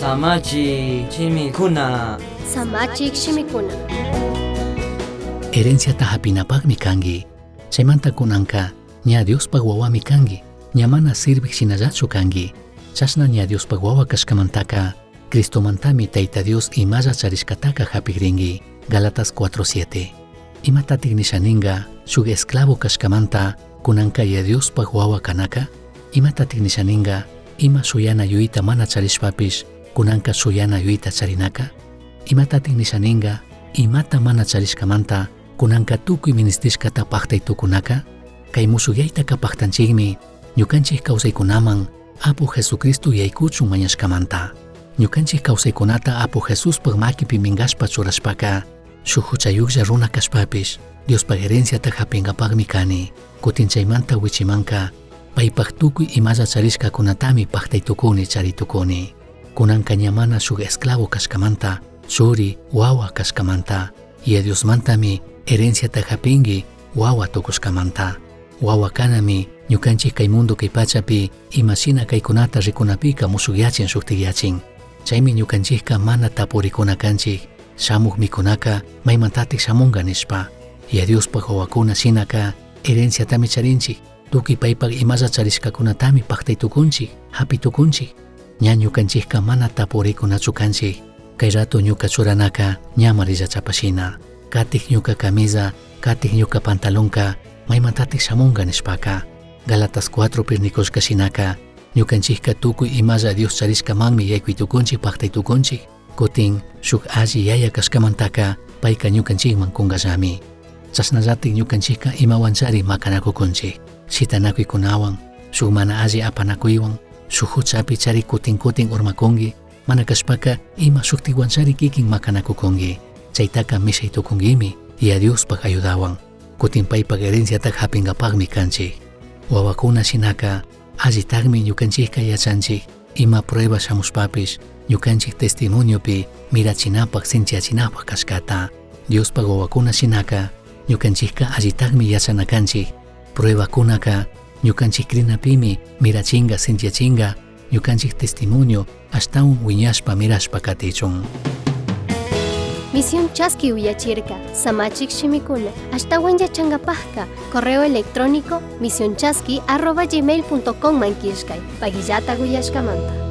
Samachi shimikuna. Samachik shimikuna. Herenciata hapinapaqmi kanki. Chaymanta kunanka ña Diospaq wawami kanki, ña mana sirvik shinallachu kanki. Chashna ña Diospaq wawa kashkamantaka Cristomantami Tayta Dios imalla charishkataka hapikrinki. Gálatas 4:7. Imatatik nisha ninga shuk esclavo kashkamanta kunanka ya Diospaq wawa kanaka? Imatatik nisha ninga ima shuyana yuyayta mana charishpapish kunanka shuyana yuyayta charinaka? Imatatik nisha ninga imata mana charishkamanta kunanka tukuy ministishkata paktay tukunaka? Kay mushuyaytaka paktanchikmi ñukanchik kawsaykunaman Apu Jesucristo yaykuchun mañashkamanta. Ñukanchik kawsaykunata Apu Jesuspaq makipi minkashpa churashpaka shuk huchayuqlla runa kashpapish Diospaq herenciata hapingapaqmi kani. Kutin chaymanta wichimanka paypaq tukuy imalla charishkakunatami paktay tukuni chari tukuni. Kunanka ña mana shuk esclavo kashkamanta, churi, wawa kashkamanta, Yaya Diosmantami herenciata hapinki wawa tukushkamanta. Wawa kanami ñukanchik kay mundo kay pachapi imashina kaykunata rikunapika mushukyachin shuktikyachin. Chaymi ñukanchikka mana tapurikuna kanchik, shamuk mikunaka maymantatik shamunka nishpa. Yaya Diospaq wawakuna shinaka herenciatami charinchik, tukuy paypaq imalla charishkakunatami paktay tukunchik, hapi tukunchik. Ña ñukanchikka mana tapurikunachu kanchik, kay rato ñuka churanaka ña amarilla chapashina. Katik ñuka camisa, katik ñuka pantalonka maymantatik shamunka nishpaka. Gálatas 4 pi nikushka shinaka ñukanchikka tukuy imalla Dios charishkamanmi yaykuy tukunchik paktay tukunchik. Kutin shuk alli yaya kashkamantaka payka ñukanchikman kunkallami. Chashnallatik ñukanchikka imawanchari makanakukunchik. Shitanakuykunawan, shuk mana alli apanakuywan, shuk huchapi chari kutin kutin urmakunki, mana kashpaka ima shuktiwanchari kikin makanakukunki. Chaytaka mishay tukunkimi Yaya Diospaq ayudawan. Kutin paypaq herenciata hapingapaqmi kanchik. Wawakuna shinaka allitaqmi ñukanchikka yachanchik ima prueba shamushpapish ñukanchik testimoniopi mirachinapaq sinchiyachinapaq kashkata. Diospaq wawakuna shinaka ñukanchikka allitaqmi yachana kanchik. Pruebakunaka ñukanchik crinapimi mirachinga sinchiyachinga ñukanchik testimonio ashtawan wiñashpa mirashpa katichun. Misión Chaski uyachirka, Samachik shimikuna, ashtawan yachangapajka, correo electrónico misionchaski@gmail.com man killkay, pagillata uyashkamanta.